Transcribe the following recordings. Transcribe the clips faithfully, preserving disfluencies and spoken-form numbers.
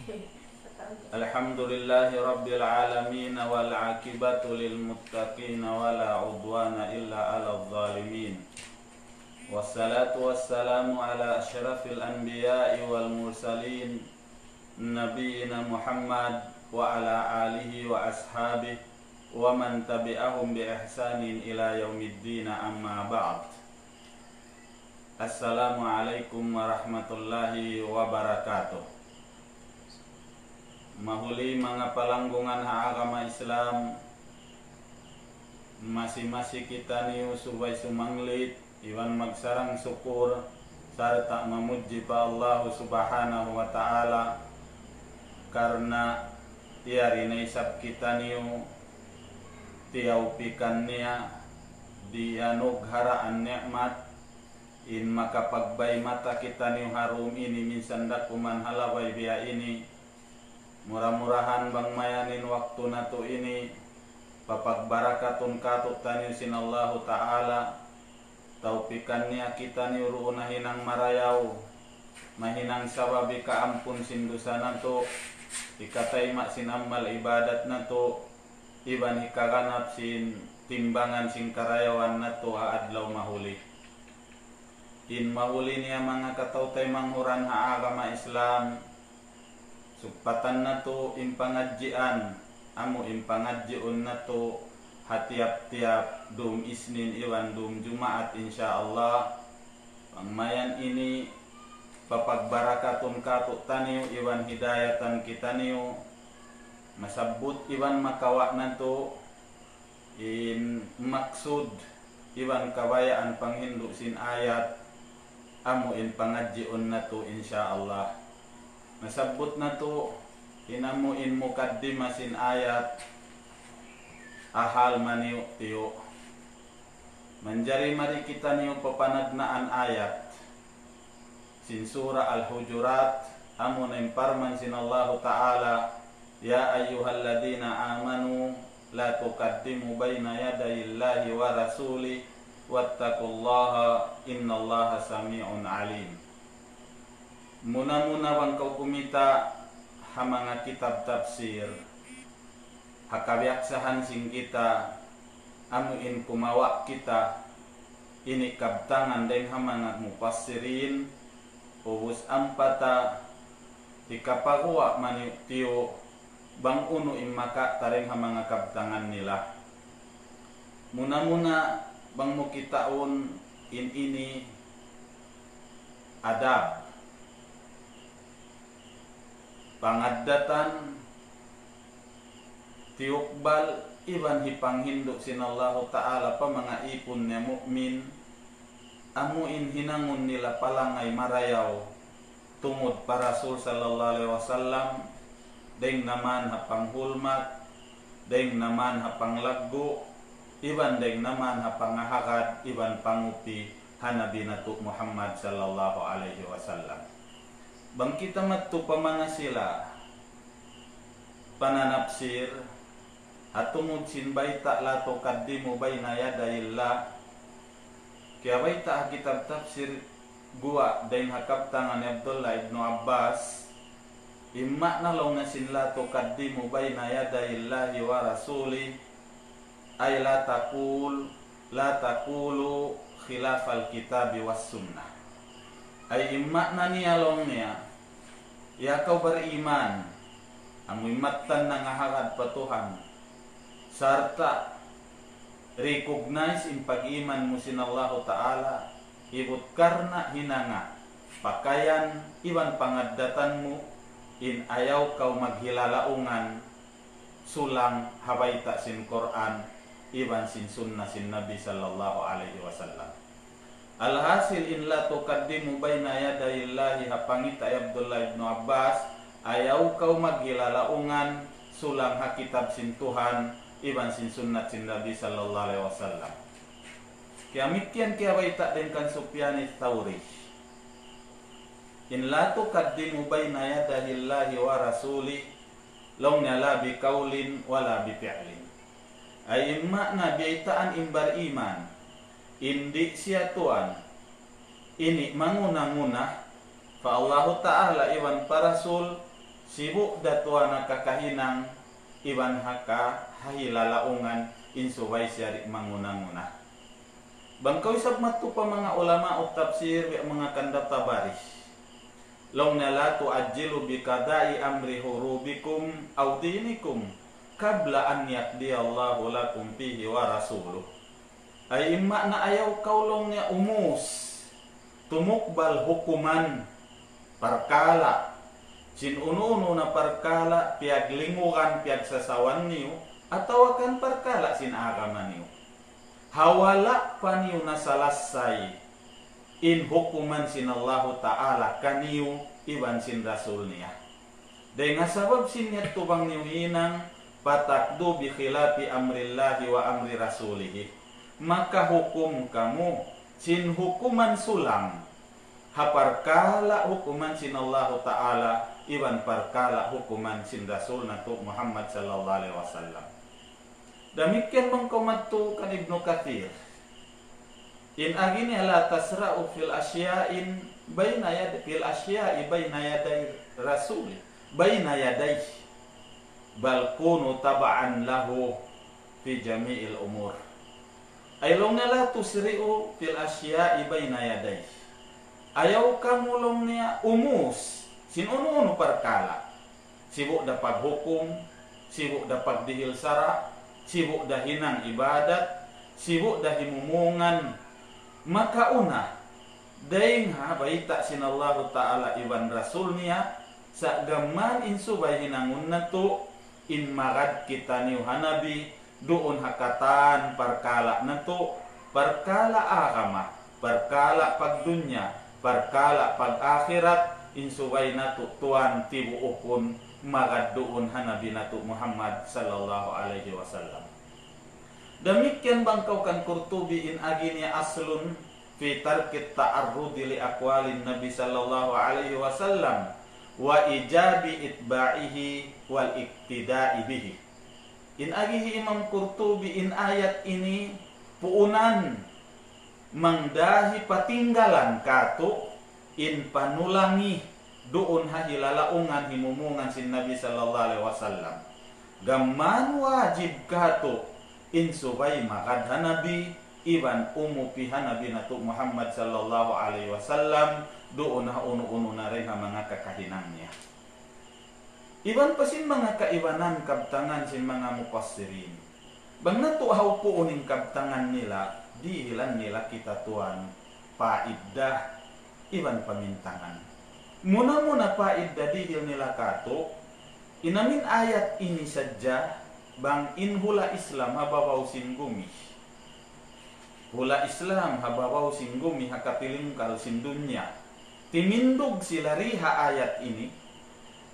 الحمد لله رب العالمين، والعاقبة للمتقين، ولا عدوان إلا على الظالمين، والصلاة والسلام على أشرف الأنبياء والمرسلين، نبينا محمد وعلى آله وأصحابه ومن تبعهم بإحسان إلى يوم الدين، أما بعد. السلام عليكم ورحمة الله وبركاته. Mahuli manga palanggungan ha agama Islam, masi-masi kitaniyu subay sumanglit iban magsarang-sukur sarta' mamudji pa Allahu Subhanahu wa Ta'ala, karna' yari na isab kitaniyu tiyawpikan niya, diyanugharaan ni'mat, in makapagbay mata kitaniyu ha dum ini minsan da kuman ha labay biya' ini. Mura-murahan bang mayan in waktu natu' ini, papagbarakatun kātu'niyu sin Allahu Ta'ala, tawpikan niya kitaniyu duun ha hinang marayaw, mahinang sabab hikaampun sin dusa natu', hikatayma' sin amal ibadat natu', iban hikaganap sin timbangan sin karayawan natu' ha adlaw mahuli. In mahuli niya manga kataw-taymanghuran ha agama Islam, sugpatan natu' in pangadjian, amu in pangadjiun natu' ha tiyap-tiyap dum Isnin iban dum Jumaat, insya Allah. Bang mayan ini, papagbarakatun kātu'niyu iban hidayatan kitaniyu, masabbut iban makawa' natu' in maksud iban kabayaan panghindu' sin ayat, amu in pangadjiun natu', insya Allah. Nasabbut natu' in amu in mukaddima sin ayat, ahal maniyu'-tiyu'. Manjari mari kitaniyu papanagnaan ayat sin Surah Al-Hujurat, amuna in parman sin Allahu Ta'ala, يا أيها الذين آمنوا لا تقدموا بين يدي الله ورسوله واتقوا الله إن الله سميع عليم. Muna-muna bang kaw kumita' ha manga kitab tafsir, ha kabiyaksahan sin kita, amu in kumawa' kita ini kabtangan dayng ha manga mufassirin, ubus ampa ta hikapaguwa' maniyu'-tiyu' bang unu in makataring ha manga kabtangan nila. Muna-muna bang mu kitaun in ini adab, pangaddatan, tiyukbal iban hipanghindu' sin Allahu Ta'ala pa manga ipun niya mu'min, amu in hinangun nila palangay marayaw tungud pa Rasul sallallahu alayhi wasallam, dayng naman ha panghulmat, dayng naman ha panglaggu', iban dayng naman ha pangahagad iban pangupi ha Nabi natu' Muhammad sallallahu alayhi wasallam. Bang kita madtu pa manga sila pananapsir, ha tungud sin bayta' لا تقدموا بين يدي الله, kiyabayta' ha kitab tafsir guwa' dayn ha kabtangan ni Abdullah ibnu Abbas, in ma'na laung niya sin لا تقدموا بين يدي الله ورسوله, أي لا تقول، لا تقولوا خلاف الكتاب والسنة. Ay in ma'na niya laung niya, ya kaw bariman, amu in mattan nangahagad pa Tuhan, sarta' recognize in pag-iman mu sin Allahu Ta'ala, ibut karna' hinanga, pakayan, iban pangaddatan mu, in ayaw kaw maghilalaungan, sulang ha bayta' sin Qur'an, iban sin sunna sin Nabi sallallahu alayhi wasallam. Alhasil in لا تقدموا بين يدي الله ha pangita' hi Abdullah ibnu Abbas, ayaw kaw maghilalaungan sulang ha kitab sin Tuhan, iban sin sunnat sin Nabi sallallahu alayhi wasallam. Kiyamikkiyan kiyabayta' dayn kan Sufyan Thawri. In لا تقدموا بين يدي الله ورسوله, laung niya لا بقول ولا بفعل. Ay in ma'na biyaytaan in bariman, in di' siya tuwan, ini manguna-nguna pa Allahu Ta'ala iban pa Rasul, Sibu' da tuwan ha kakahinang iban ha kahilalaungan in subay siya di' manguna-nguna. Bang kaw isab madtu pa manga ulama' tafsir, biya' manga kan da Tabari. Laung niya, لا تعجلوا بقضاء أمر حروبكم أو دينكم قبل أن يقضي الله لكم فيه ورسوله. Ay in maana, ayaw kaw laung niya umus tumukbal hukuman parkala' sin unu-unu na parkala' piyaglingugan, piyagsasawan niyu, atawa kan parkala' sin agama niyu. Ha wala' pa niyu nasalassay in hukuman sin Allahu Ta'ala kaniyu iban sin Rasul niya. Dayn ha sabab sin yadtu bang niyu hinang, فتقضوا بخلاف أمر الله وأمر رسوله. Makahukum kamu sin hukuman sulang ha parkala' hukuman sin Allahu Ta'ala iban parkala' hukuman sin Rasul natu' Muhammad sallallahu alayhi wasallam. Damikkiyan bang kaw madtu kan Ibnu Kathir. In agi niya, لا تسرعوا في الأشياء بين يد-، في الأشياء بين يدي الرسول، بين يديه، بل كونوا تبعا له في جميع الأمور. Ay laung niya, لا تسرعوا في الأشياء بين يديه. Ayaw kamu laung niya umus sin unu-unu parkala'. Sibu' da paghukum, sibu' da pagdihil sara', sibu' da hinang ibadat, sibu' da himumungan. Makauna, dayng ha bayta' sin Allahu Ta'ala iban Rasul niya, sa' gam mayan in subay hinangun natu', in magad kitaniyu ha Nabi, duun ha katan parkala' natu', parkala' agama, parkala' pagdunya, parkala' pag-akhirat, in subay natu' tuwan tibuukun magad duun ha Nabi natu' Muhammad sallallahu alayhi wasallam. Damikkiyan bang kaw kan Qurtubi in agi niya أصل في ترك التعرض لأقوال النبي صلى الله عليه وسلم وإيجاب إتباعه والاقتداء به. In agi hi Imam Qurtubi, in ayat ini puunan mangdahi patinggalan katu' in panulangi duun ha hilalaungan himumungan sin Nabi sallallahu alayhi wasallam. Gam mayan wajib katu' in subay magad ha Nabi iban umupi ha Nabi natu' Muhammad sallallahu alayhi wasallam duun ha unu-unu na dayn ha manga kakahinang niya. Iban pa sin manga kaibanan kabtangan sin manga mufassirin. Bang natu' hawpuun in kabtangan nila, dihilan nila kita tuwan paidda iban pamintangan. Muna-muna paidda dihil nila katu', in amin ayat ini sadja bang in hula' Islam ha babaw sin gumi. Hula' Islam ha babaw sin gumi ha katilingkal sin dunya. Timindug sila di ha ayat ini,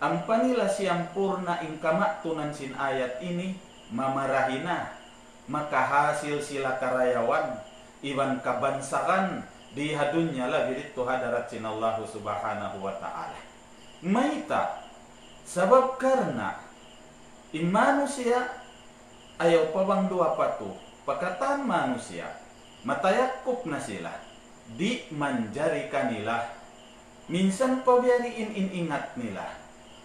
ampa nila siyampurna' in kamatunan sin ayat ini, mamarahi na, makahasil sila karayawan, iban kabansagan, di ha dunya labi didtu ha hadarat sin Allahu Subhanahu wa Ta'ala. Mayta'? Sabab karna' in manusiya' ayaw pa bang duwa pa tu, pa katan manusiya', matayakup na sila, di' manjari kanila. Minsan pa biya' diin in ingat nila,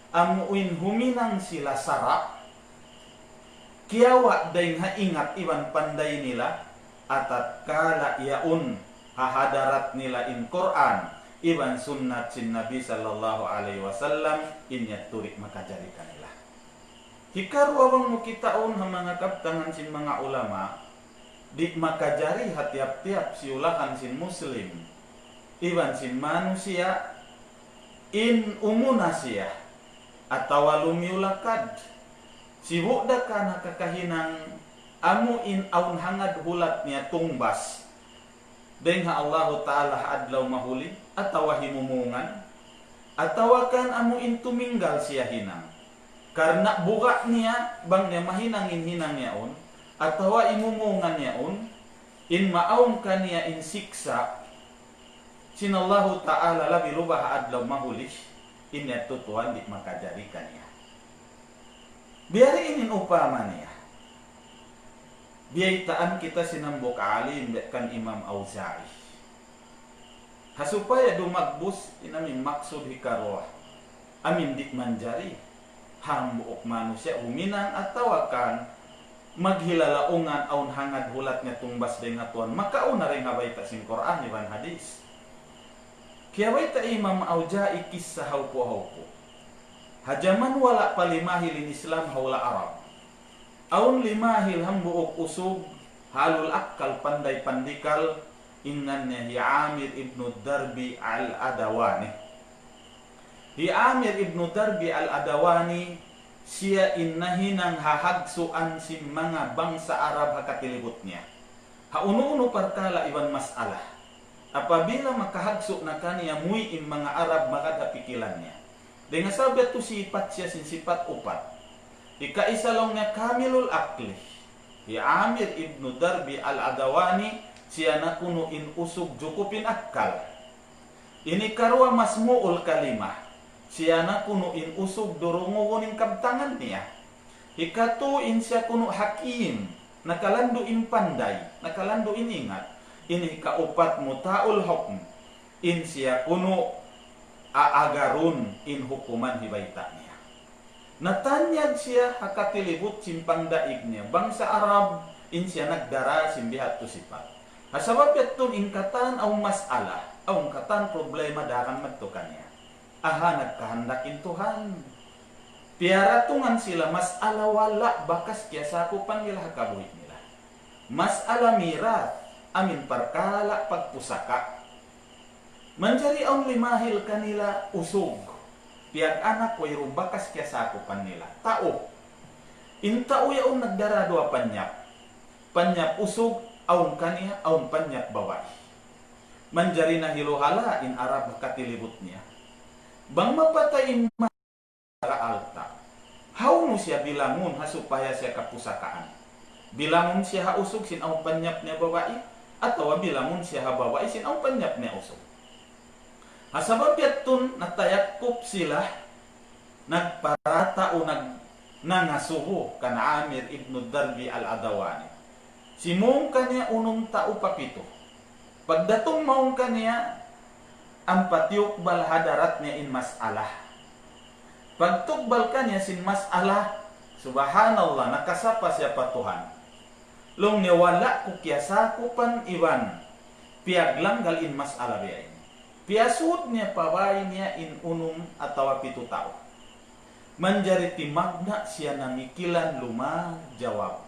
amu in huminang sila sara', kiyawa' dayng ha ingat iban panday nila, atatkala yaun ha hadarat nila in Qur'an iban sunnat sin Nabi sallallahu alayhi wasallam, in yadtu di' makajari kanila. Hikaruwa bang mu kitaun ha manga kabtangan sin manga ulama, di' makajari ha tiyap-tiyap siyulakan sin Muslim iban sin manusiya', in umuna siya atawa lumiyulakad, sibu' da kan ha kakahinang amu in awn hangad hulat niya tungbas dayng ha Allahu Ta'ala ha adlaw mahuli, atawa himumungan, atawa kan amu in tuminggal siya hinang. Karna' buga' niya, bang niya mahinang in hinang yaun, atawa imumungan yaun, in maawn kaniya in siksa' sin Allahu Ta'ala labi luba ha adlaw mahuli, in yadtu tuwan di' makajari kaniya. Biya' diin in upama niya. Biyaytaan kita sin hambuuk alim, biya' kan Imam Awza'i. Ha supaya dumagbus in amin maksud hikaruwa, amin di' manjari. hambuuk manusiya' huminang atawa kan maghilalaungan awn hangad hulat niya tungbas dayn ha Tuhan, makauna dayn ha bayta' sin Qur'an iban hadith. Kiyabayta' hi Imam Awza'i kissa hawpu'-hawpu'. Ha jaman wala' pa limahil in Islam ha hula' Arab, awn limahil hambuuk usug halul akkal, panday pandikal, in ngan niya hi Amir ibnu Darbi al-Adawani. Hi Amir ibnu Darbi al-Adawani, siya in nahinang ha hagsuan sin manga bangsa Arab ha katilibut niya, ha unu-unu parkala' iban mas'ala. Apabila makahagsu' na kaniya, muwi' in manga Arab magad ha pikilan niya. Dayn ha sabab yadtu sipat siya sin sipat upat. Hikaisa laung niya kamilul akli. Hi Amir ibnu Darbi al-Adawani, siya na kunu' in usug jukup in akkal. Ini karuwa masmu'ul kalimah. Siya na kunu' in usug durungugun in kabtangan niya. Hikatu in siya kunu' hakim, nakalandu' in panday, nakalandu' in ingat. Ini hikaupat muta'ul hukm, in siya kunu' aagarun in hukuman hibayta' niya. Natanyag siya ha katilibut sin pangdaig niya, bangsa Arab, in siya nagdara sin bihadtu sipat. Ha sabab yadtu in katan awn mas'ala, awn katan problema daran madtu kaniya. Aha, nagkahandak in Tuhan. Piyaratungan sila mas'ala wala' bakas kiyasakupan nila ha kabuhi' nila. Mas'ala mirat, amin parkala' pagpusaka'. Manjari awn limahil kanila usug, piyag-anak wayruun bakas kiyasakupan nila. Tau. In tau yaun nagdara duwa panyap. Panyap usug, awn kaniya, awn panyap babai. Manjari nahiluhala' in Arab katilibut niya. Bang mapatay in alta'. Hawnu siya bilangun ha supaya siya kapusakaan? Bilangun siya ha usug sin awn panyap niya babai, atawa bilangun siya ha babai sin awn panyap niya usug? Ha sabab yadtun natayakup sila, nagparata' u nag-, nangasubu kan Amir ibnu Darbi al-Adawani. Simung kaniya unum tau pa pitu. Pagdatung mawn kaniya, ampa tiyukbal hadarat niya in mas'ala. Pagtukbal kaniya sin mas'ala, subhanallah, nakasapa siya pa Tuhan. Laung niya, wala' ku kiyasakupan iban piyaglanggal in mas'ala biya' ini. Piyasud niya pa bāy niya in unum atawa pitu tau. Manjari timagna' siya namikilan lima jawab.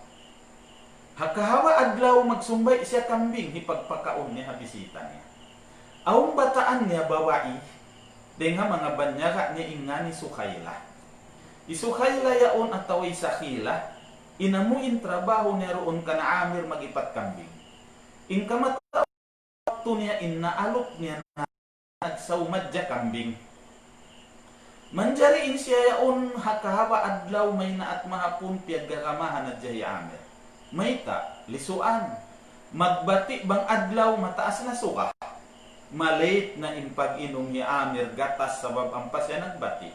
Ha kahawa adlaw magsumbay' siya kambing hipagpakaun niya ha bisita niya. Awn bataan niya babai, dayn ha manga banyaga niya in ngan hi Sukayla. Hi Sukayla yaun atawa hi Sakila, in amu in trabaho niya duun kan Amir mag-ipat kambing. In kamatauran niya in naalup niya na nagsawmadja kambing. Manjari in siya yaun ha kahawa adlaw maynaat mahapun piyagkakamahan na hadja hi Amir. Mayta', lisuan. Magbati' bang adlaw mataas na suga. Ma-late na in pag-inum hi Amir gatas sabab ampa siya nagbati'.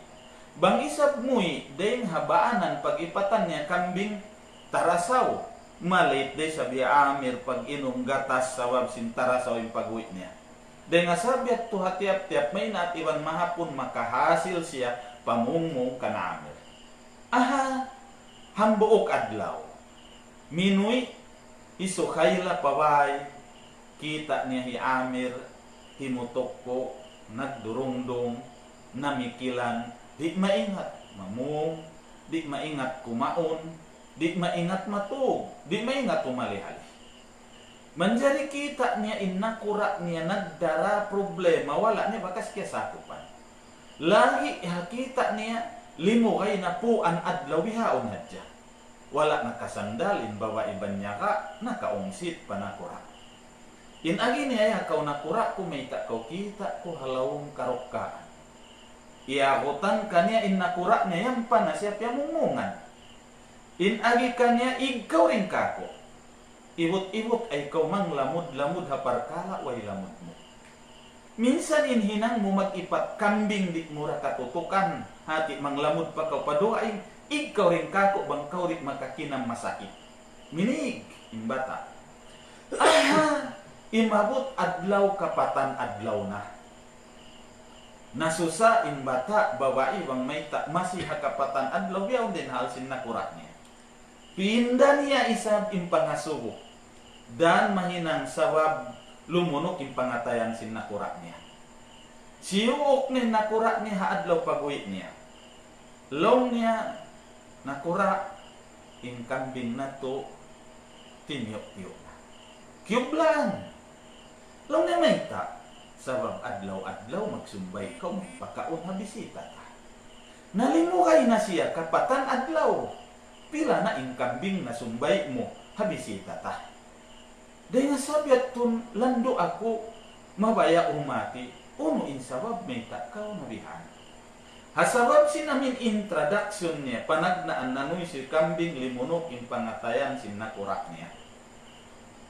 Bang isab muwi' dayn ha baanan pag-ipatan niya kambing, tarasaw. Ma-late da isab hi Amir pag-inum gatas sabab sin tarasaw in pag-uwi' niya. Dayn ha sabab yadtu ha tiyap-tiyap maynaat iban mahapun makahasil siya pamungmung kan Amir. Aha, hambuuk adlaw. Minuwi' hi Sukayla pa bāy, kita' niya hi Amir, himutukku', nagdurungdung, namikilan, di' maingat mamung, di' maingat kumaun, di' maingat matug, di' maingat humalihali. Manjari kita' niya in nakura' niya nagdara problema, wala' niya bakas kiyasakupan. Lahi' ha kita' niya, limugay na puan adlaw bihaun hadja. Wala' nakasandal in babai banyaga, nakaungsit pa nakura'. In agi niya, "Ya kaw nakura' ku, mayta' kaw kita' ku ha lawm karukkaan?" Iyagutan kaniya in nakura' niya, yampa na siya piyamungmungan. In agi kaniya, "Ig kaw dayn kāku'. Ibut-ibut ay kaw manglamud-lamud ha parkala' way lamud mu. Minsan in hinang mu mag-ipat kambing di' mu da katutukan, hati manglamud pa kaw pa dugaing, ig kaw dayn kāku' bang kaw di' makakinam masakit." Minig in bata'. Aha, imabut adlaw kapatan adlaw na. Nasusa in bata' babai bang mayta' masi ha kapatan adlaw biya' yaun da in hal sin nakura' niya. Pinda niya isab in pangasubu. Dan mahinang sabab lumunuk in pangatayan sin nakura' niya. Siyuuk niya in nakura' niya ha adlaw pag-uwi' niya. Laung niya, "Nakura', in kambing natu' tiniyu'-tiyu' na. Kiyublaan." Laung niya, "Mayta'?" "Sabab adlaw-adlaw magsumbay' kaw magpakaun ha bisita ta." Nalimugay na siya, kapatan adlaw. "Pila na in kambing na sumbay' mu ha bisita ta?" Dayn ha sabab yadtu landu' aku mabaya' humati, unu in sabab mayta' kaw nabihan. Ha sabab sin amin introduction niya, panagnaan nanuysuy kambing limunuk in pangatayan sin nakura' niya.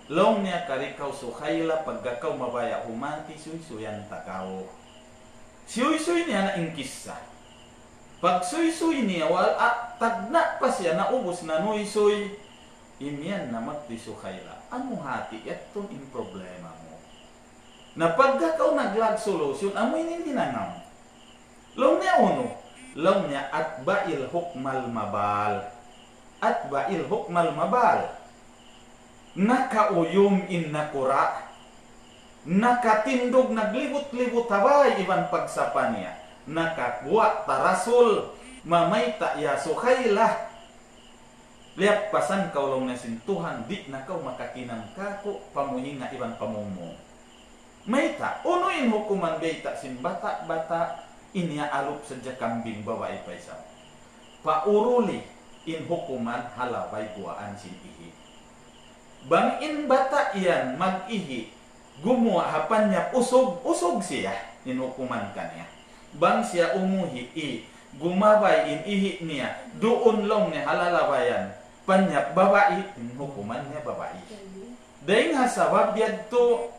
Laung niya, "Kari kaw Sukhayla, pagga kaw mabaya' humati, suysuyan ta kaw." Siyuysuy niya na in kissa. Pagsuysuy niya, wal-, a, tagna' pa siya naubus nanuysuy, imiyan na magtuy Sukhayla. "Amu hati yadtu in problema mu. Na pagga kaw naglag solution, amu ini in hinang mu." Laung niya, "Unu?" Laung niya, "Atba'il hukmal mabal. Atba'il hukmal mabal." Nakauyum in nakura'. Nakatindug, naglibut-libut ha bay iban pagsapa niya. Nakaguwa' tarasul, mamayta', "Ya Sukhayla, liyappasan kaw," laung niya, "sin Tuhan, di' na kaw makakinam kāku' pamuhinga iban pamungmung." Mayta', unu in hukuman bayta' sin bata'-bata' in iyaalup sadja kambing babai pa isab? Pauruli in hukuman ha labay guwaan sin ihi'. Bang in bata' yan mag-ihi', gumuwa' ha panyap usug, usug siya in hukuman kaniya. Bang siya umuhi', i, gumabay in ihi' niya, duun laung niya ha lalabayan, panyap babai, in hukuman niya babai. Dayn ha sabab yadtu,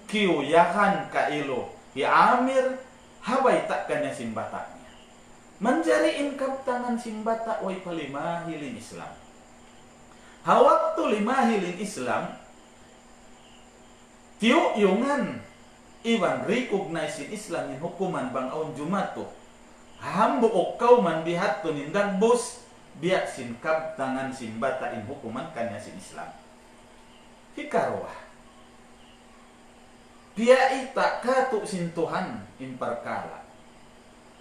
kiyuyagan kailu hi Amir ha bayta' kaniya sin bata' niya. Manjari in kabtangan sin bata' way pa limahil in Islam. Ha waktu limahil in Islam, tiyuyungan iban recognize sin Islam in hukuman bang awn jumatu ha hambuuk kawman biya' hadtu in dagbus, biya' sin kabtangan sin bata' in hukuman kaniya sin Islam. Hikaruwa, piyayta' kātu' sin Tuhan in parkala'.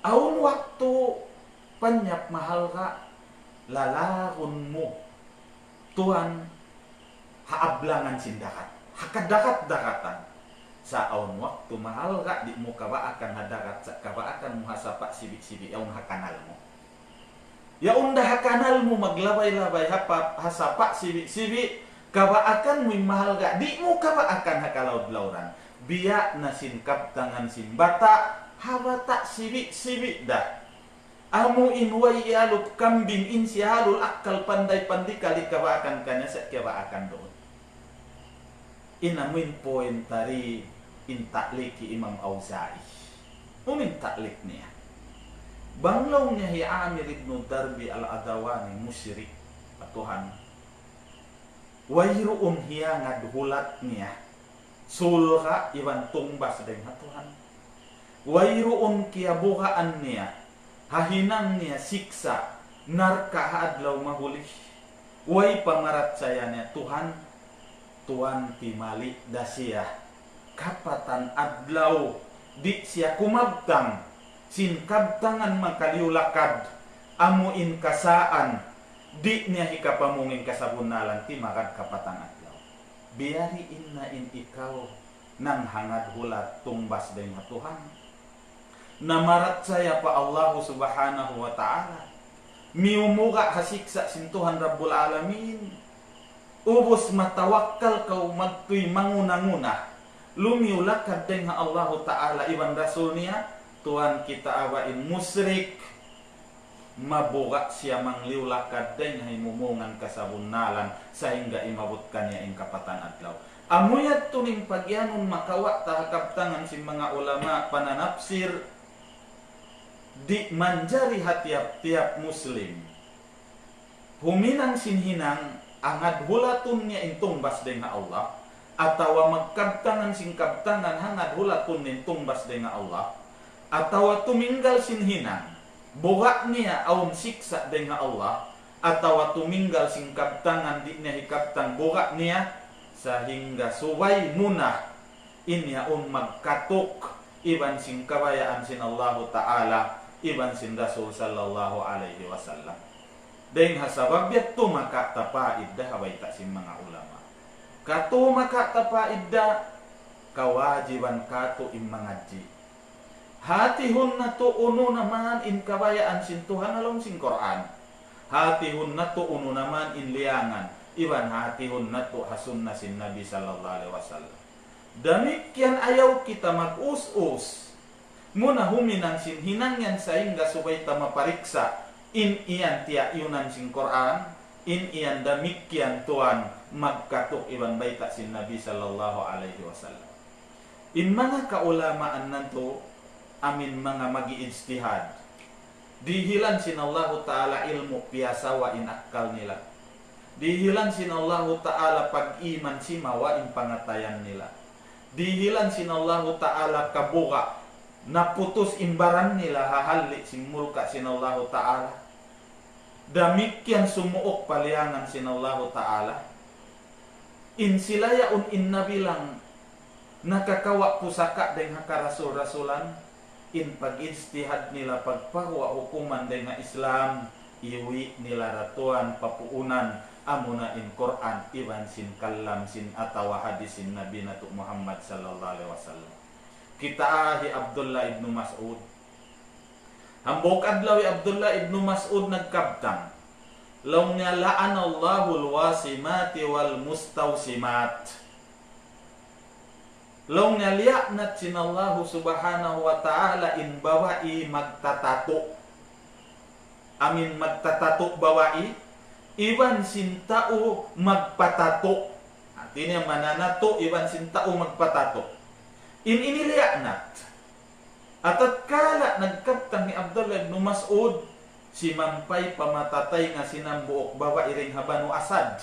Awn waktu panyap mahalga' lalagun mu tuwan ha ablangan sin dagat, ha kadagat-dagatan. Sa' awn waktu mahalga' di' mu kabaakan ha dagat, sa' kabaakan mu ha sapa' sibi'-sibi' yaun ha kanal mu. Yaun da ha kanal mu maglabay-labay ha pa-, ha sapa' sibi'-sibi', kabaakan mu in mahalga', di' mu kabaakan ha kalaud-lauran. Biya' na sin kabtangan sin bata', ha bata' sibi'-sibi' da. Amu in way iyalup kambing in siya halul akkal, panday pandikali, kabaakan kaniya sa' kiyabaakan duun. In amu in point tari in ta'liq hi Imam Awza'i. Unu in ta'liq niya? Bang laung niya hi Amir ibn Darbi al-Adawani mushrik pa Tuhan, wayruun hiyangad hulat niya sulga' iban tungbas dayn ha Tuhan. Wayruun kiyabugaan niya ha hinang niya siksa' narka' ha adlaw mahuli. Way pamarachaya niya Tuhan, tuwan, timali' da siya kapatan adlaw, di' siya kumabtang sin kabtangan makaliyu lakad, amu in kasaan, di' niya hikapamung in kasabunnalan, timagad kapatan adlaw. Biya' diin na in ikaw nanghangad hulat tungbas dayn ha Tuhan, namarachaya pa Allahu Subhanahu wa Ta'ala, miyumuga' ha siksa' sin Tuhan Rabbul Alamin, ubus matawakkal kaw magtuy manguna-nguna, lumiyu lakad dayn ha Allahu Ta'ala iban Rasul niya, tuwan, kita' ba in mushrik, mabuga' siya mangliyu lakad dayn ha himumungan kasabunnalan sahingga imabut kaniya in kapatan adlaw. Amu yadtu in pagiyanun makawa' ta ha kabtangan sin manga ulama pananapsir, di' manjari ha tiyap-tiyap Muslim huminang sin hinang hangad hulatun niya in tungbas dayn ha Allah, atawa magkabtangan sin kabtangan hangad hulatun niya in tungbas dayn ha Allah, atawa tuminggal sin hinang, buga' niya awn siksa' dayn ha Allah, atawa tuminggal sin kabtangan di' niya hikabtang buga' niya, sahingga subay muna in yaun magkatuk iban sin kabayaan sin Allahu Ta'ala iban sin Rasul sallallahu alayhi wasallam. Dayn ha sabab yadtu makawa' ta paidda ha bayta' sin manga ulama. Katu' makawa' ta paidda, kawajiban katu' in mangadji'. Hatihun natu' unu na man in kabayaan sin Tuhan ha lawm sin Qur'an. Hatihun natu' unu na man in liyangan. Iban hatihun natu' ha sunna sin Nabi sallallahu alayhi wasallam. Damikkiyan ayaw kita mag-us-us. Muna huminang sin hinang yan sahingga subay ta mapariksa' in yan tiyayunan sin Qur'an, in yan damikkiyan tuwan magkatuk iban bayta' sin Nabi sallallahu alayhi wasallam. In manga kaulamaan natu' amin manga mag-ijtihad. Dihilan sin Allahu Ta'ala ilmu' piyasawa in akkal nila. Dihilan sin Allahu Ta'ala pag-iman simawa in pangatayan nila. Dihilan sin Allahu Ta'ala kabuga' naputus in baran nila ha hali' sin mulka' sin Allahu Ta'ala. Damikkiyan sumuuk pa liyangan sin Allahu Ta'ala. In sila yaun in nabilang nakakawa' pusaka' dayn ha karasul-rasulan, in pag-ijtihad nila pagpaguwa' hukuman dayn ha Islam, iwi' nila ra tuwan pa puunan, amuna in Qur'an iban sin kalam sin atawa hadis sin Nabi natu' Muhammad sallallahu alayhi wasallam. Kitaa hi Abdullah ibn Mas'ud. Hambuuk adlaw hi Abdullah ibn Mas'ud nagkabtang. Laung niya, لعن الله الواشمات والمستوشمات. Laung niya, liyaanat sin Allahu Subhanahu wa Ta'ala in babai magtatatu. Amin magtatatu babai, iban sin tau magpatatu. Hati niya mananatu, iban sin tau magpatatu. In ini liyaanat. Atatkala nagkabtang hi Abdullah ibn Mas'ud, simampay pa matataynga sin hambuuk babai dayn ha Banu Asad.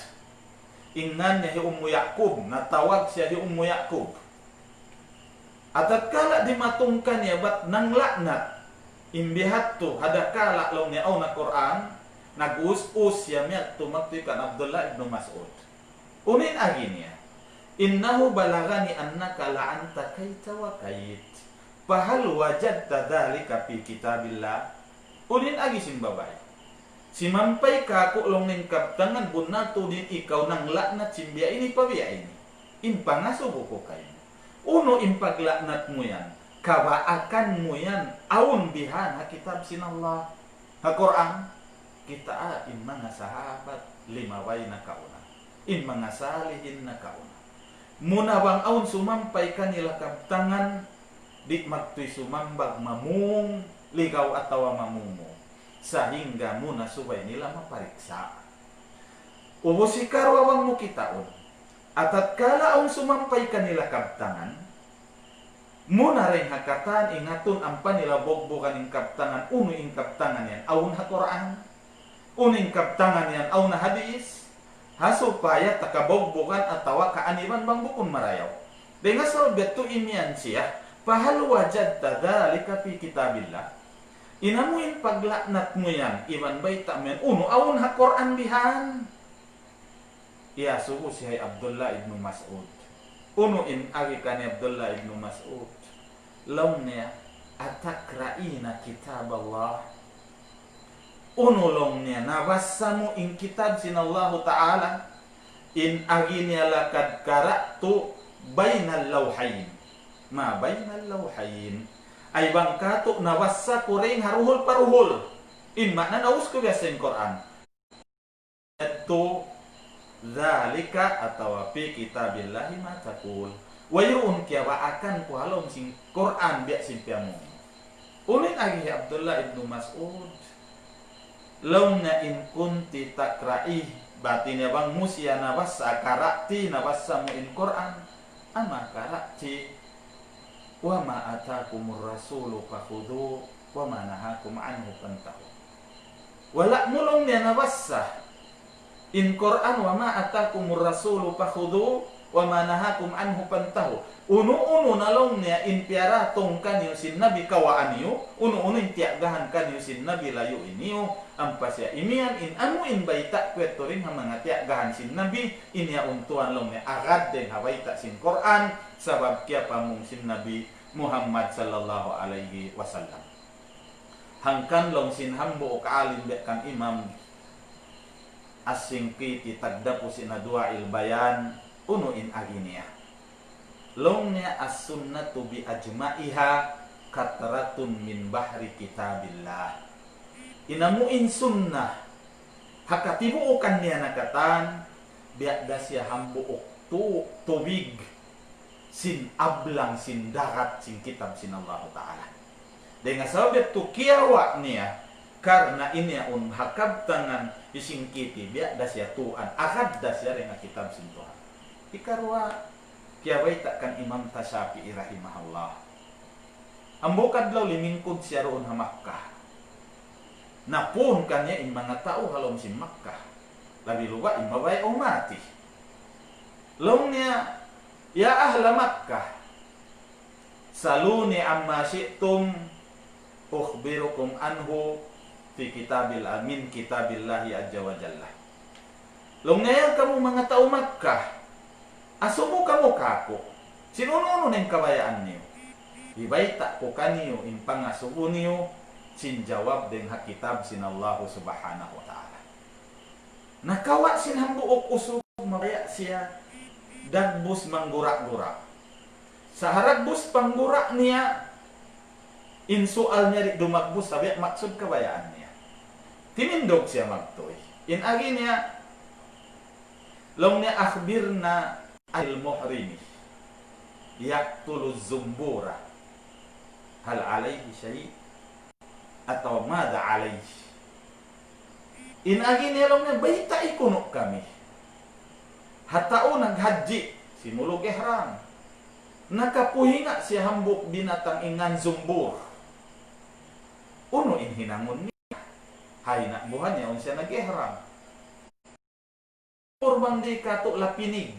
In ngan niya hi Ummu Ya'qub, natawag siya hi Ummu Ya'qub. Atatkala dimatung kaniya bat nangla'nat, in bihadtu, ha dakala' laung niya awn ha Qur'an, nag-us-us siya miyadtu magtuy kan Abdullah ibn Mas'ud. Unu in agi niya? إنه بلغني أنك لعنت كيت وكيت، فهل وجدت ذلك في كتاب الله؟ Unu in agi sin babai? Simampay kāku' laung niya in kabtangan bunnal tuud in ikaw nangla'nat sin biya' ini pa biya' ini. In pangasubu ku kaymu. Unu in pagla'nat mu yan? Kabaakan mu yan, awn bihan ha kitab sin Allah. Ha Qur'an, kitaa in manga sahabat limabay nakauna. In manga salihin nakauna. Muna bang awn sumampay kanila kabtangan, di' magtuy sumambag mamung, ligaw atawa mamung. Sahingga muna subay nila mapariksa'. Ubus hikaruwa bang mu kitaun. Atatkala awn sumampay kanila kabtangan, muna dayn ha katan ingatun ampa nila bugbugan in kabtangan, unu in kabtangan yan, awn ha Qur'an. Unu in kabtangan yan, awn ha hadis. Ha supaya ta kabugbugan atawa kaaniban bang bukun marayaw. Dayn ha sabab yadtu imiyan siya, فهل وجدت ذلك في كتاب الله؟ In amu in pagla'nat mu yan, iban bayta' mu yan, unu awn ha Qur'an bihan? Iyasubu siya hi Abdullah ibn Mas'ud. Unu in agi kan hi Abdullah ibn Mas'ud? Laung niya, أتقرئين كتاب الله؟ Unu laung niya, nabassa mu in kitab sin Allahu Ta'ala? In agi niya لقد قرأت بين اللوحين. ما بين اللوحين. Ay bang katu' nabassa ku dayn ha duhul pa duhul. In maana naus ku biya' sin Qur'an. Yadtu ذلك atawa في كتاب الله ما تقول. Wayruun kiyabaakan ku ha lawm sin Qur'an biya' sin piyamung. Unu in agi hi Abdullah ibn Mas'ud? Laung niya إن كنت تقرئيه, bat in bang mu siya nabassa, قرأت, nabassa mu in Qur'an, أما قرأت وما آتاكم الرسول فخذوه وما نهاكم عنه فانتهوا. Wala' mu laung niya nabassa in Qur'an, وما آتاكم الرسول فخذوه, وما نهاكم عنه فانتهوا. Unu-unu na laung niya in piyaratung kaniyu sin Nabi kawaa niyu, unu-unu in tiyagahan kaniyu sin Nabi layui niyu, ampa siya imiyan in amu in bayta' ku yadtu dayn ha manga tiyagahan sin Nabi, in yaun tuwan laung niya agad dayn ha bayta' sin Qur'an, sabab kiyapamung sin Nabi Muhammad sallallahu alayhi wasallam. Hangkan laung sin hambuuk alim biya' kan Imam As-Shinqiti tagdapu sin Adwa'il Bayan, unu in agi niya. Laung niya السنة بأجمعها قطرة من بحر كتاب الله. In amu in sunnah, ha katibuukan niya na katan, biya' da siya hambuuk tu-, tubig sin ablang sin dagat sin kitab sin Allahu Ta'ala. Dayn ha sabab yadtu kiyawa' niya, karna' in yaun ha kabtangan hi Shinqiti, biya' da siya tuan, agad da siya dayn ha kitab sin Tuhan. Hikaruwa, kiyabayta' kan Imam ta Shafi'i rahimahullah. Hambuuk adlaw limingkud siya duun ha Makkah. Napun kaniya in manga tau ha lawm sin Makkah. Labi luba' in mabaya' umati. Laung niya, يا أهل مكة، سلوني عما شئتم أخبركم عنه في كتاب الله، من كتاب الله عز وجل. Laung niya, ya kamu manga tau Makkah, asubu kamu kāku' sin unu-unu na in kabayaan niyu. Hibayta' ku kaniyu in pangasubu niyu sin jawab dayn ha kitab sin Allahu Subhanahu wa Ta'ala. Nakawa' sin hambuuk usug, mabaya' siya dagbus manggura-gura. Sa' ha dagbus panggura niya, in sual niya di' dumagbus, sabab maksud kabayaan niya. Timindug siya magtuy. In agi niya, laung niya, أخبرنا عن المحرم يقتل الزنبور، هل عليه شيء؟ Atawa ماذا عليه؟ In agi niya laung niya, baytai kunu' kami. Ha tau naghajji, simulug ihram. Nakapuhinga siya hambuuk binatang in ngan zumbur. Unu in hinangun niya? Hay na buhan niya, awn siya nag-ihram. Zumbur bang di' katu' lapinig.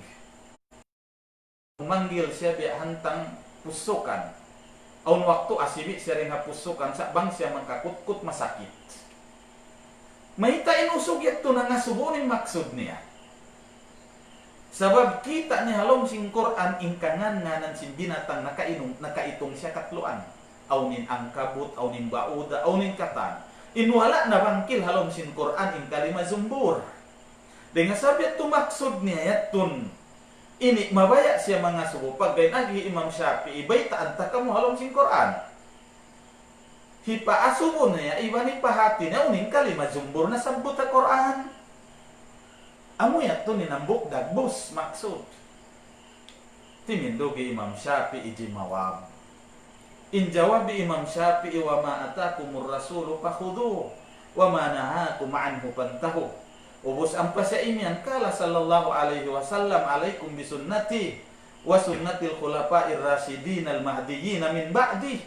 Manggil siya biya' hantang pusukan. Awn waktu asibi' siya dayn ha pusukan, sa' bang siya makakutkut masakit. Mayta' in usug yadtu nangasubu, unu in maksud niya? Sabab kita' niya ha lawm sin Qur'an in kangan-nganan sin binatang nakainung, nakaitung siya katluan. Awn in angkabut, awn in bauda, awn in katan. In wala' nabangkil ha lawm sin Qur'an in kalima zumbur. Dayn ha sabab yadtu maksud niya yadtun. Ini mabaya' siya mangasubu pagga in agi hi Imam Shafi'i, baytaan ta kamu ha lawm sin Qur'an. Hipaasubu niya, iban hipahati niya, unu in kalima zumbur nasabbut ha Qur'an. Amu yadtu in hambuuk dagbus maksud. Timindug hi Imam Shafi'i jimawab. In jawab hi Imam Shafi'i, وما آتاكم الرسول فخذوه وما نهاكم عنه فانتهوا. Ubus ampa siya imiyan, قال صلى الله عليه وسلم: عليكم بسنتي وسنة الخلفاء الراشدين المهديين من بعدي.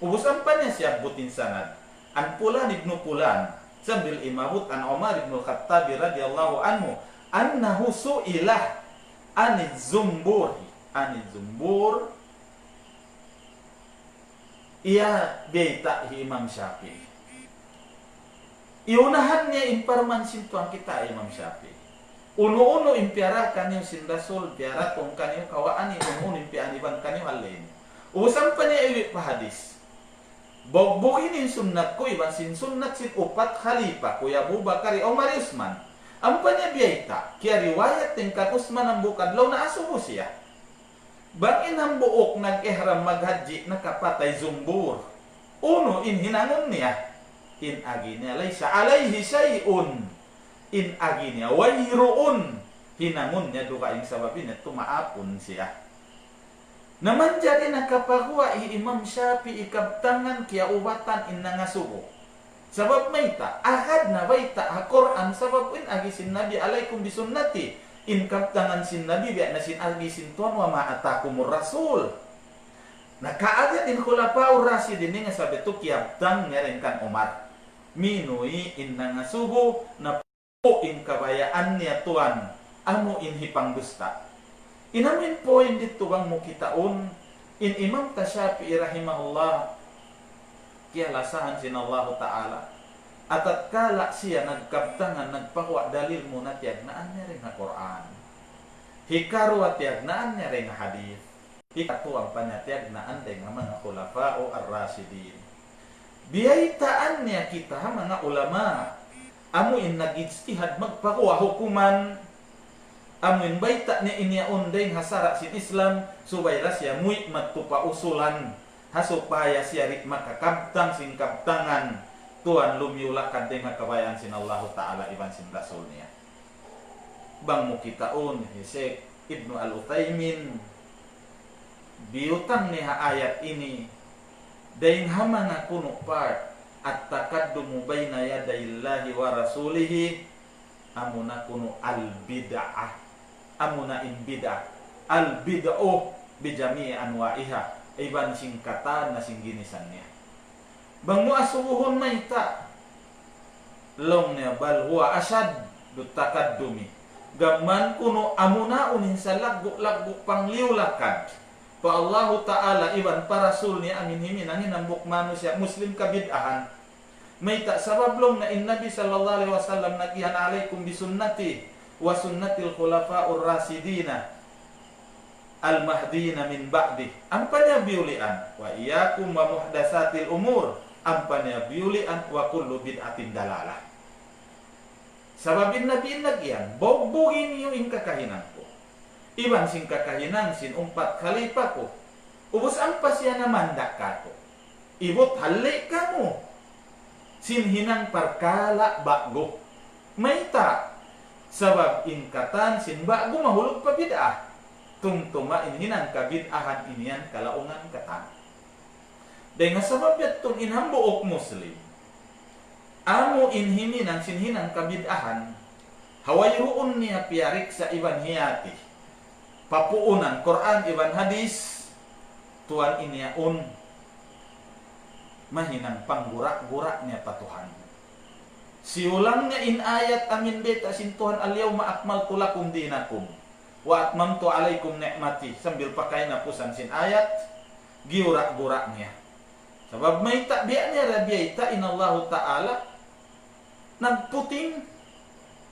Ubus ampa niya siyabbut in sanad. عن فلان ابن فلان. Sambil imabbut عن عمر بن الخطاب رضي الله عنه أنه سئل عن الزنبور. عن الزنبور. Iya biyayta' hi Imam Shafi'i. Iyunahan niya in parman sin Tuhan kita, Imam Shafi'i. Unu-unu in piyara kaniyu sin Rasul, piyaratung kaniyu, kawaa niyu, unu-unu in piyaaniban kaniyu, halli' niyu. Ubus ampa niya iwi' pa hadis. Bugbugi niyu in sunnat ku, iban sin sunnat sin upat khalifa ku, hi Abu Bakar, hi Umar, hi Usman. Ampa niya biyayta', kiyariwayat dayn kan Usman hambuuk adlaw naasubu siya. Bang in hambuuk nag-ihram maghajji nakapatay zumbur, unu in hinangun niya? In agi niya, ليس عليه شيء. In agi niya, wayruun hinangun niya dugaing sabab in yadtu maapun siya. Na manjari nakapaguwa' hi Imam Shafi'i kabtangan kiyaubatan in nangasubu. Sabab mayta', agad na bayta' ha Qur'an, sabab in agi sin Nabi, عليكم بسنتي. In kabtangan sin Nabi, biya' na sin agi sin Tuhan, وما آتاكم الرسول. Na kaagad in Khulafa'ur Rashidin, in nga sabab yadtu kiyabtang niya dayn kan Umar. Minuwi' in nangasubu, na in kabayaan niya tuwan, amu in hipangdusta. In amuin point didtu bang mu kitaun, in Imam Shafi'i rahimahullah, kiyalasahan sin Allahu Ta'ala, atatkala siya nagkabtangan, nagpaguwa' dalil muna tiyagnaan niya dayn ha Qur'an. Hikaruwa tiyagnaan niya dayn ha hadith. Hikatū ampa niya tiyagnaan dayn ha manga khulafa'u ar-rashidin. Biyaytaan niya kita ha manga ulama. Amu in nag-ijtihad magpaguwa' hukuman. Amu in bayta' niya in yaun dayn ha sara' sin Islam, subay da siya muwi' madtu pa usulan. Ha supaya siya di' makakabtang sin kabtangan tuwan lumiyulakad dayn ha kabayaan sin Allahu Ta'ala iban sin Rasul niya. Bang mu kitaun, hi Sheikh Ibnu Al-Uthaymin, biyutang niya ha ayat ini, dayn ha manga kunu' part, التقدم بين يدي الله ورسوله, amuna kunu' al-bid'ah, amuna in bid'ah, al-bid'u bi jami'i anwa'iha, iban sin katan na sin ginisan niya. Bang mu asubuhun mayta', laung niya, بل هو أشد التقدم. Gam man kunu' amuna unu in salaggu'-laggu' pangliyulakad pa Allahu Ta'ala iban pa Rasul niya amin himinang in hambuuk manusiya' Muslim kabid'ahan. Mayta'? Sabab laung niya in Nabi sallallahu alayhi wasallam nag-iyan, عليكم بسنتي وسنة الخلفاء الراشدين المهديين من بعدي. Ampa niya biyulian, وإياكم ومحدثات الأمور. Ampa niya biyulian, وكل بدعة ضلالة. Sabab in Nabi in nag-iyan, bugbugi niyu in kakahinang ku iban sin kakahinang sin umpat khalifa ku. Ubus ampa siya namandak kāku'. Ibut halli' kamu sin hinang parkala' ba'gu. Mayta'? Sabab in katan sin ba'gu mahulug pa bid'ah. Tumtuma in hinang kabid'ahan in yan kalaungan katan. Dayn ha sabab yadtu in hambuuk Muslim, amu in himinang sin hinang kabid'ahan, ha wayruun niya piyariksa' iban hiyati pa puunan Qur'an iban hadith, tuwan in yaun mahinang panggura'-gura' niya pa Tuhan. Siyulang niya in ayat amin bayta' sin Tuhan, اليوم أكملت لكم دينكم وأتممت عليكم نعمتي. Sambil pa kahinapusan sin ayat, giyura'-gura' niya. Sabab mayta'? Biya' niya da biyayta' in Allahu Ta'ala nagputing,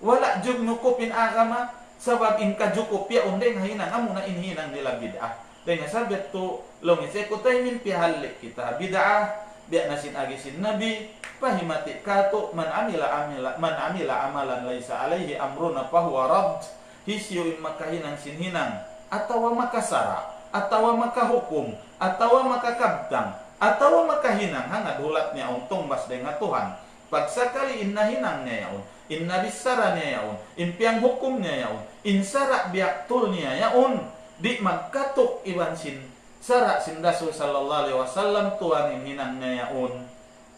wala' jug nukup in agama, sabab in kajukup yaun dayn ha hinang, amuna in hinang nila bid'ah. Dayn ha sabab yadtu, laung hi Shaykh Uthaymin, piyahalli' kita ha bid'ah, biya' na sin agi sin Nabi, pahimati' kātu', من عمل عملا، من عمل عملا ليس عليه أمرنا فهو رد. Hisiyu in makahinang sin hinang, atawa makasara', atawa makahukum, atawa makakabtang, atawa makahinang hangkan hulat niya awn tungbas dayn ha Tuhan. Pagsakali in nahinang niya yaun, in nabichara niya yaun, in piyanghukum niya yaun, in sara' biyaktul niya yaun, di' magkatuk iban sin sara' sin Rasul sallallahu alayhi wasallam, tuwan in hinang niya yaun,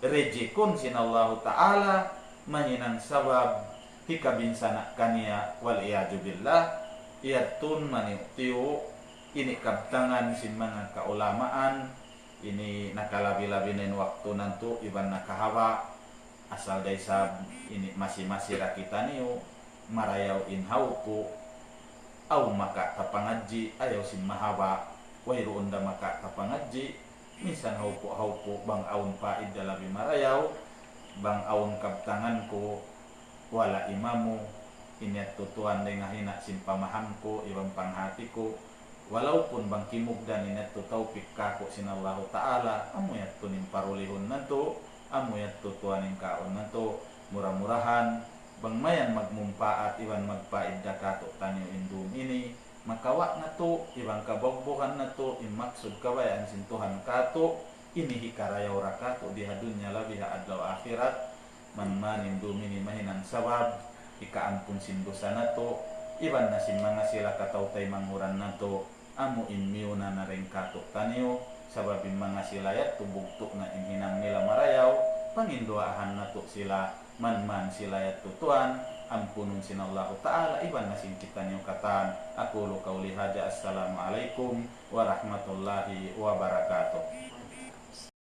reject-un sin Allahu Ta'ala, mahinang sabab hikabinsana' kaniya, والعياذ بالله. Yadtu in maniyu'-tiyu', ini kabtangan sin manga kaulamaan, ini nakalabi-labi na in waktu natu' iban nakahaba', asal da isab ini masi-masi da kitaniyu, marayaw in hawpu', awn makatapangadji', ayaw sin mahaba', wayruun da makatapangadji', minsan hawpu'-hawpu' bang awn paidda labi marayaw, bang awn kabtangan ku, wala' imamu, in yadtu tuwan dayn ha hina' sin pamaham ku, iban panghati ku, walaupun bang kimugdan in yadtu tawpik kāku' sin Allahu Ta'ala, amu yadtu in parulihun natu', amu yadtu tuwan in kaun natu', mura-murahan, bang mayan magmumpaat iban magpaidda kātu'niyu in dum ini, makawa' natu', iban kabugbugan natu', in maksud kabayaan sin Tuhan kātu', ini hikarayaw da kātu' di ha dunya labi ha adlaw akhirat, man-man in dum ini mahinang sabab hikaampun sin dusa natu', iban na sin manga sila kataw-taymanghud natu', amu in miyuna na dayn kātu'niyu, sabab in manga sila yadtu bugtu' na in hinang nila marayaw, panginduwaahan natu' sila, man-man sila yadtu tuwan, ampunun sin Allahu Ta'ala, iban na sin kitaniyu katan. أقول قولي هذا، السلام عليكم ورحمة الله وبركاته.